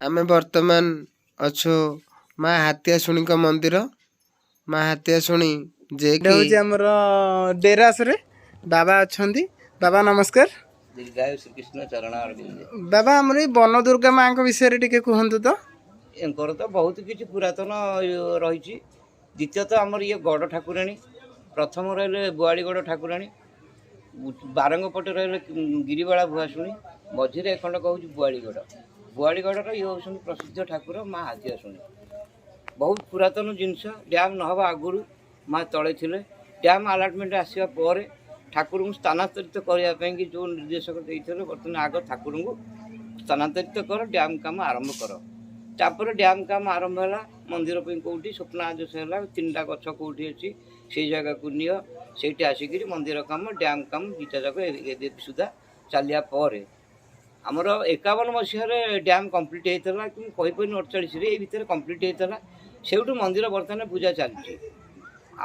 ଆମେ ବର୍ତ୍ତମାନ ଅଛୁ ମା ହାତିଆଶୁଣିଙ୍କ ମନ୍ଦିର। ମା ହାତିଆଶୁଣି ଯେ ଏଇଟା ହେଉଛି ଆମର ଡେରାସରେ ବାବା ଅଛନ୍ତି। ବାବା ନମସ୍କାର। ଦୀର୍ଘାୟୁ ଶ୍ରୀକୃଷ୍ଣ ଚରଣାରବିନ୍ଦେ। ବାବା, ଆମର ଏଇ ବନ ଦୁର୍ଗା ମାଙ୍କ ବିଷୟରେ ଟିକେ କୁହନ୍ତୁ ତ। ଏଙ୍କର ତ ବହୁତ କିଛି ପୁରାତନ ରହିଛି। ଦ୍ୱିତୀୟତଃ ଆମର ଇଏ ଗଡ଼ ଠାକୁରାଣୀ। ପ୍ରଥମ ରହିଲେ ବୁଆଳିଗଡ଼ ଠାକୁରାଣୀ, ବାରଙ୍ଗ ପଟେ ରହିଲେ ଗିରିବାଳା ଭୁଆଶୁଣୀ, ମଝିରେ ଏଖଣ୍ଡ କହୁଛି ବୁଆଳିଗଡ଼। ବୁଆଳିଗଡ଼ର ଇଏ ହେଉଛନ୍ତି ପ୍ରସିଦ୍ଧ ଠାକୁର ମା ହାତିଆଶୁଣୀ। ବହୁତ ପୁରାତନ ଜିନିଷ। ଡ୍ୟାମ୍ ନହେବା ଆଗରୁ ମା ତଳେ ଥିଲେ। ଡ୍ୟାମ୍ ଆଲାଟମେଣ୍ଟ ଆସିବା ପରେ ଠାକୁରଙ୍କୁ ସ୍ଥାନାନ୍ତରିତ କରିବା ପାଇଁକି ଯେଉଁ ନିର୍ଦ୍ଦେଶକ ଦେଇଥିଲେ, ବର୍ତ୍ତମାନ ଆଗ ଠାକୁରଙ୍କୁ ସ୍ଥାନାନ୍ତରିତ କର, ଡ୍ୟାମ୍ କାମ ଆରମ୍ଭ କର। ତାପରେ ଡ୍ୟାମ୍ କାମ ଆରମ୍ଭ ହେଲା। ମନ୍ଦିର ପାଇଁ କେଉଁଠି ସ୍ୱପ୍ନ ଆଦେଶ ହେଲା, ତିନିଟା ଗଛ କେଉଁଠି ଅଛି ସେଇ ଜାଗାକୁ ନିଅ। ସେଇଠି ଆସିକିରି ମନ୍ଦିର କାମ, ଡ୍ୟାମ୍ କାମ ଦୁଇଟା ଯାକ ଏବେ ସୁଦ୍ଧା ଚାଲିବା ପରେ ଆମର 51 ମସିହାରେ ଡ୍ୟାମ୍ କମ୍ପ୍ଲିଟ୍ ହେଇଥିଲା କି ମୁଁ କହିପାରିନି, 48ରେ ଏଇ ଭିତରେ କମ୍ପ୍ଲିଟ୍ ହେଇଥିଲା। ସେଇଠୁ ମନ୍ଦିର ବର୍ତ୍ତମାନ ପୂଜା ଚାଲିଛି।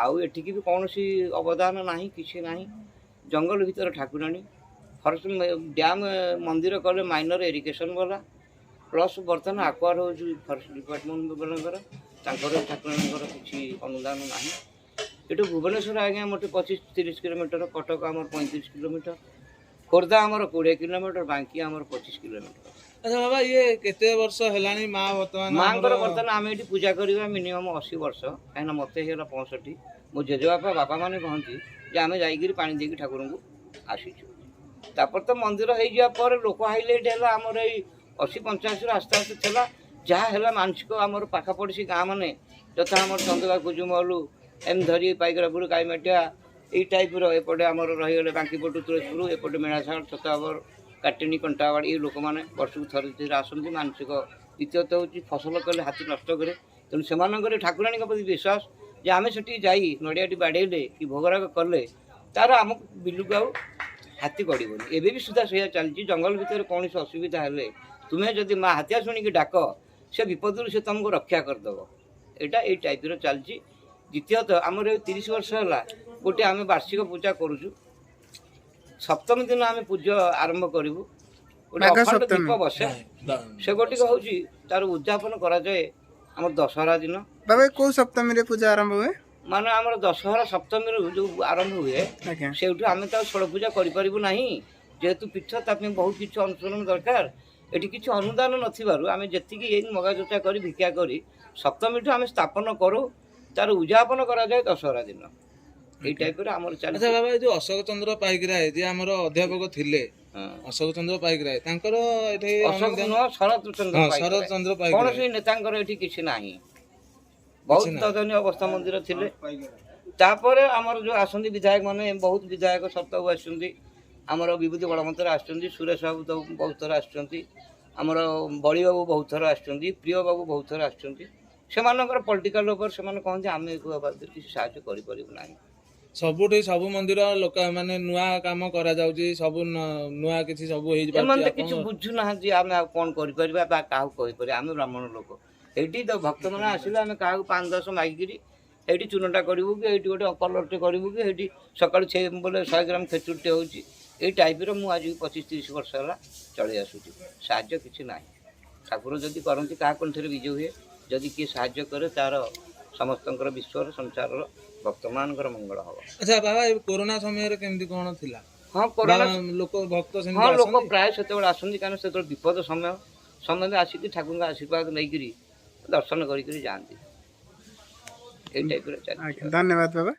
ଆଉ ଏଠିକି ବି କୌଣସି ଅବଦାନ ନାହିଁ, କିଛି ନାହିଁ। ଜଙ୍ଗଲ ଭିତରେ ଠାକୁରାଣୀ। ଫରେଷ୍ଟ ଡ୍ୟାମ୍ ମନ୍ଦିର କଲେ ମାଇନର ଇରିଗେସନ୍ ଗଲା, ପ୍ଲସ୍ ବର୍ତ୍ତମାନ ଆକ୍ୱାର ହେଉଛି ଫରେଷ୍ଟ ଡିପାର୍ଟମେଣ୍ଟ ବାଲାଙ୍କର, ତାଙ୍କର ଠାକୁରାଣୀଙ୍କର କିଛି ଅନୁଦାନ ନାହିଁ। ଏଠୁ ଭୁବନେଶ୍ୱର ଆଜ୍ଞା ମୋଟେ 25-30 କିଲୋମିଟର, କଟକ ଆମର 35 କିଲୋମିଟର, ଖୋର୍ଦ୍ଧା ଆମର 20 କିଲୋମିଟର, ବାଙ୍କି ଆମର 25 କିଲୋମିଟର। ଆଚ୍ଛା ବାବା, ଇଏ କେତେ ବର୍ଷ ହେଲାଣି ମା ବର୍ତ୍ତମାନ? ମାଙ୍କର ବର୍ତ୍ତମାନ ଆମେ ଏଠି ପୂଜା କରିବା ମିନିମମ୍ 80 ବର୍ଷ, କାହିଁକିନା ମୋତେ ହେଇଗଲା 65। ମୋ ଜେଜେବାପା ବାପାମାନେ କହନ୍ତି ଯେ ଆମେ ଯାଇକିରି ପାଣି ଦେଇକି ଠାକୁରଙ୍କୁ ଆସିଛୁ। ତାପରେ ତ ମନ୍ଦିର ହେଇଯିବା ପରେ ଲୋକ ହାଇଲାଇଟ୍ ହେଲା ଆମର ଏଇ 80 85ରୁ ଆସ୍ତେ ଆସ୍ତେ ଥିଲା। ଯାହା ହେଲା ମାନସିକ ଆମର ପାଖାପଡ଼ୋଶୀ ଗାଁ ମାନେ, ଯଥା ଆମର ଚନ୍ଦକା, କୁଜୁମହଲୁ, ଏମ୍ ଧରି, ପାଇକରାପୁର, ଗାଇମାଟିଆ, ଏଇ ଟାଇପ୍ର। ଏପଟେ ଆମର ରହିଗଲେ ବାଙ୍କିପଟୁ, ତୁଳସୀପୁର, ଏପଟେ ମେଳାଶାଳ, ଛତାବର, କାଟିଣୀ, କଣ୍ଟାବାଡ଼ି, ଏଇ ଲୋକମାନେ ବର୍ଷକୁ ଥରେ ଥରେ ଆସନ୍ତି ମାନସିକ। ଦ୍ୱିତୀୟତଃ ହେଉଛି ଫସଲ କଲେ ହାତୀ ନଷ୍ଟ କରେ। ତେଣୁ ସେମାନଙ୍କର ଠାକୁରାଣୀଙ୍କ ପ୍ରତି ବିଶ୍ୱାସ ଯେ ଆମେ ସେଠିକି ଯାଇ ନଡ଼ିଆଟି ବାଡ଼େଇଲେ କି ଭୋଗରାଗ କଲେ ତାର ଆମକୁ ବିଲକୁ ଆଉ ହାତୀ ଗଡ଼ିବନି। ଏବେ ବି ସୁଦ୍ଧା ସେଇଆ ଚାଲିଛି। ଜଙ୍ଗଲ ଭିତରେ କୌଣସି ଅସୁବିଧା ହେଲେ ତୁମେ ଯଦି ମା ହାତିଆଶୁଣିକି ଡାକ, ସେ ବିପଦରୁ ସେ ତୁମକୁ ରକ୍ଷା କରିଦେବ। ଏଇଟା ଏଇ ଟାଇପ୍ର ଚାଲିଛି। ଦ୍ୱିତୀୟତଃ ଆମର ଏ 30 ବର୍ଷ ହେଲା ଗୋଟେ ଆମେ ବାର୍ଷିକ ପୂଜା କରୁଛୁ। ସପ୍ତମୀ ଦିନ ଆମେ ପୂଜା ଆରମ୍ଭ କରିବୁ। ଗୋଟେ ମାଘ ଅଖଣ୍ଡ ସପ୍ତମୀ। ଦୀପ ବସେ। ସେଗୋଟିକ ହେଉଛି ତାର ଉଦଯାପନ କରାଯାଏ ଆମର ଦଶହରା ଦିନ। ବାବା, କୋଉ ସପ୍ତମୀରେ ପୂଜା ଆରମ୍ଭ ହୁଏ? ମାନେ ଆମର ଦଶହରା ସପ୍ତମୀରୁ ଯେଉଁ ଆରମ୍ଭ ହୁଏ, ସେଇଠୁ ଆମେ ତ ଆଉ ଷୋଳ ପୂଜା କରିପାରିବୁ ନାହିଁ। ଯେହେତୁ ପୀଠ, ତା ପାଇଁ ବହୁତ କିଛି ଅନୁସରଣ ଦରକାର। ଏଠି କିଛି ଅନୁଦାନ ନଥିବାରୁ ଆମେ ଯେତିକି ଏଇ ମଗାଯୋଚା କରି, ଭିକ୍ଷା କରି ସପ୍ତମୀଠୁ ଆମେ ସ୍ଥାପନ କରୁ। ତାର ଉଦଯାପନ କରାଯାଏ ଦଶହରା ଦିନ। ଏଇ ଟାଇପ୍ର ଆମର ଆଚ୍ଛା ଚାଲିଛି। ବାବା, ଏ ଯୋଉ ଅଶୋକ ଚନ୍ଦ୍ର ପାଇକରାୟ ଯିଏ ଆମର ଅଧ୍ୟାପକ ଥିଲେ, ହଁ। ଅଶୋକ ଚନ୍ଦ୍ର ପାଇକରାୟ, ତାଙ୍କର ଏଠି ଅଶୋକ ନୁହଁ, ଶରତ ଚନ୍ଦ୍ର ପାଇକରାୟ। ଶରତ ଚନ୍ଦ୍ର ପାଇକରାୟ। କୌଣସି ନେତାଙ୍କର ଏଠି କିଛି ନାହିଁ। ବହୁତ ନାହିଁ। ଦୟନୀୟ ଅବସ୍ଥା ମନ୍ଦିର ଥିଲେ। ତାପରେ ଆମର ଯେଉଁ ଆସନ୍ତି ବିଧାୟକ ମାନେ, ବହୁତ ବିଧାୟକ ସପ୍ତାହକୁ ଆସୁଛନ୍ତି। ଆମର ବିଭୂତି ବଳବନ୍ତର ଆସୁଛନ୍ତି, ସୁରେଶ ବାବୁ ତ ବହୁତ ଥର ଆସୁଛନ୍ତି, ଆମର ବଳି ବାବୁ ବହୁତ ଥର ଆସୁଛନ୍ତି, ପ୍ରିୟ ବାବୁ ବହୁତ ଥର ଆସୁଛନ୍ତି। ସେମାନଙ୍କର ପଲିଟିକାଲ ଉପରେ ସେମାନେ କହନ୍ତି, ଆମେ ଏ ବାବଦରେ କିଛି ସାହାଯ୍ୟ କରିପାରିବୁ ନାହିଁ। ସବୁଠି ସବୁ ମନ୍ଦିର ଲୋକ ମାନେ ନୂଆ କାମ କରାଯାଉଛି, ସବୁ ନୂଆ କିଛି ସବୁ ଏମାନେ ହେଇପାରୁଛି। ତ କିଛି ବୁଝୁନାହାନ୍ତି। ଆମେ ଆଉ କ'ଣ କରିପାରିବା ବା କାହାକୁ କହିପାରିବା? ଆମେ ବ୍ରାହ୍ମଣ ଲୋକ। ଏଇଠି ତ ଭକ୍ତମାନେ ଆସିଲେ ଆମେ କାହାକୁ ପାଞ୍ଚ ଦଶ ମାଗିକିରି ଏଇଠି ଚୂନଟା କରିବୁ କି ଏଇଠି ଗୋଟେ କଲର୍ଟେ କରିବୁ କି ଏଇଠି ସକାଳୁ ଛେ ବୋଲେ 100 ଗ୍ରାମ ଖେଚୁଡ଼ିଟେ ହେଉଛି। ଏଇ ଟାଇପ୍ର ମୁଁ ଆଜି 25-30 ବର୍ଷ ହେଲା ଚଳେଇ ଆସୁଛି। ସାହାଯ୍ୟ କିଛି ନାହିଁ। ଠାକୁର ଯଦି କରନ୍ତି କାହା କଣ୍ଠରେ ବିଜେ ହୁଏ। ଯଦି କିଏ ସାହାଯ୍ୟ କରେ, ତାର ସମସ୍ତଙ୍କର ବିଶ୍ୱର ସଂସାରର ଭକ୍ତମାନଙ୍କର ମଙ୍ଗଳ ହେବ। ଆଚ୍ଛା ବାବା, ଏ କୋରୋନା ସମୟରେ କେମିତି କ'ଣ ଥିଲା? ହଁ, କରୋନା ବା ଲୋକ ଭକ୍ତ ହଁ, ସେମିତି ଲୋକ ଆସନ୍ତି? ପ୍ରାୟ ସେତେବେଳେ ଆସନ୍ତି, କାରଣ ସେତେବେଳେ ବିପଦ ସମୟ। ସମୟରେ ଆସିକି ଠାକୁରଙ୍କ ଆଶୀର୍ବାଦ ନେଇକିରି ଦର୍ଶନ କରିକିରି ଯାଆନ୍ତି। ଏଇ ଟାଇପ୍ର ଚାଲିଛି। ଆଜ୍ଞା, ଧନ୍ୟବାଦ ବାବା।